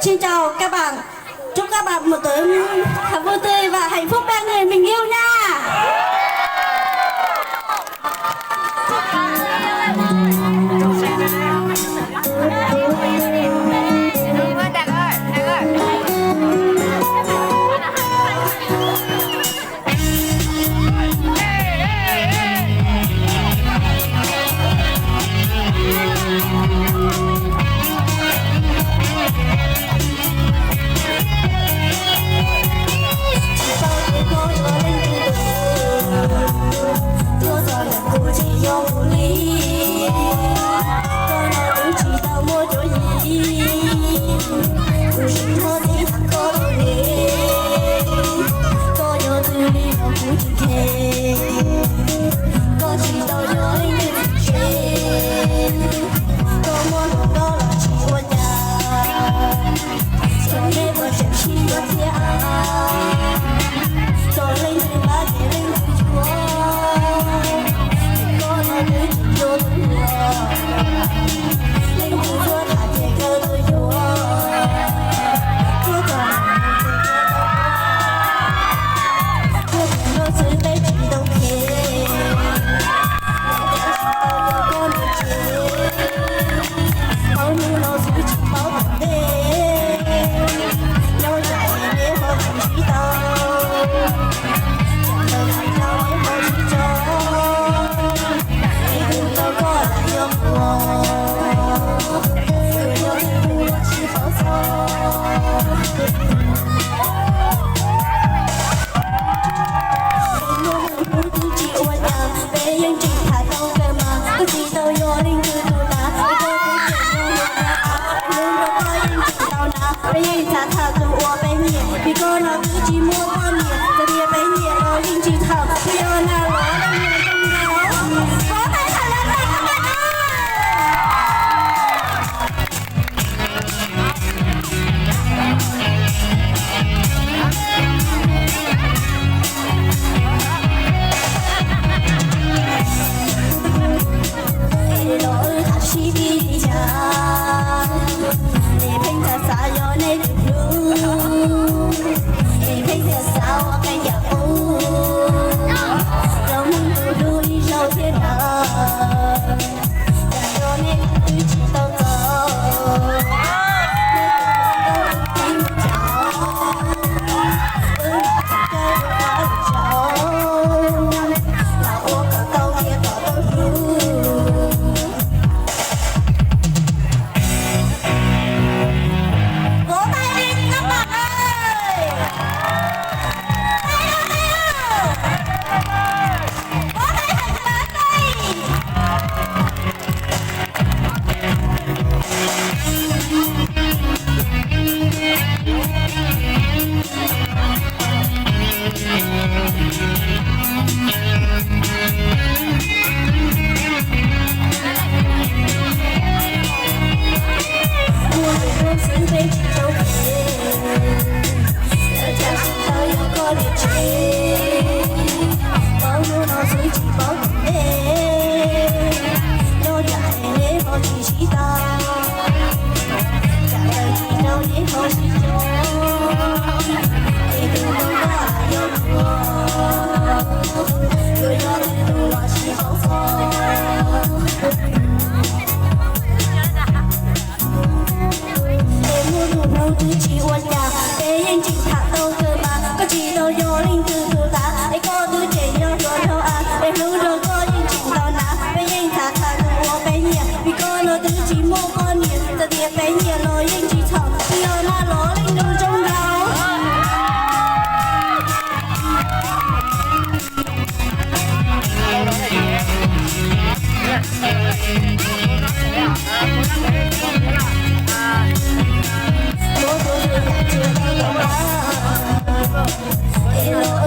Xin chào các bạn. Chúc các bạn một tuần thật vui tươi và hạnh phúc bên người mình yêu nha. Tsis paub tias koj yog leej twg, tuaj txog ntawm kuv tsis yog kuv li. Koj no twb tsis tau muaj cuab yim, kuv tsis muaj txim koj li. Koj yog twg li los kuv tsis khe, koj tsis tau yog leej twg tsis, koj muaj hluas nkauj los tsis ua cas. Txawm nej puas tseem sib yuav thiab, txawm leej twg pab ces leej twg yuav, koj no twb tsis yog tus hluas, leej twg tuaj tham ces kawg tuaj yuav, tuaj tham ces kawg tuaj yuav, tuaj tham no xwb peb tsis tau khe. Tsis tau yog koj niam tsev, paub hnub no xwb tsis paub tom ntej, nyob tsam es neb ho tsis sib tau, tsam ntawd tsis tau neb ho sib tso, es kuv tau koj lam yog kuv, kuv yog tus uas tsis paub txog. Hnub twb tsis ua cas, peb yeej tseem tham tau kawg mas, koj tsis tau yog leej twg tus tav, es koj twb tseem yog tus tav, hnub no koj yeej tseem tau na, peb yeej xav tham tus uas peb nyiam, vim koj no twb tsis muaj poj niam, txawm tias peb nyiam los yeej tsis txhaum, twb yog na los leej niam zoo nraug. Koj pab tham lawv peb koj pab na. Es los wb tham sib tib li cas, es pheej xav xav yog nej tus hlub, es pheej xav xav ua qee yam qub, los mloog tus hlub ib zaug thiab ntag. Yam yog nej twb tsis tau txog, nej twb tsis tau txog, wb mam txog caij ua qab lwm zaus, mam ua kom tau thiab kom tau hlub. Vov thaiv li koj pom na. Thaiv los thaiv los. Vov thaiv thaiv thaiv thaiv. Muaj tus hlub xwb peb tsis tau khev, cas tsis tau yog koj niam tsev, paub hnub no xwb tsis paub tom ntej, nyob tsam es neb ho tsis sib tau, tsam ntawd tsis tau neb ho sib tso, es tus hlub koj yog kuv, yuav yog leej twg los tsis paub txog. Es muaj tus hlub twb tsis ua cas, peb yeej tseem tham tau kawg mas, koj tsis tau yog leej twg tus tav, es koj twb tseem yog hluas nraug av, es hlub nrog koj yeej tseem tau na, peb yeej xav tham tus uas peb nyiam, vim koj no twb tsis muaj poj niam, txawm tias peb nyiam los yeej tsis txhaum, twb yog na los leej twg zoo nraug. Muab tus hlub yam tsis tau tau, es los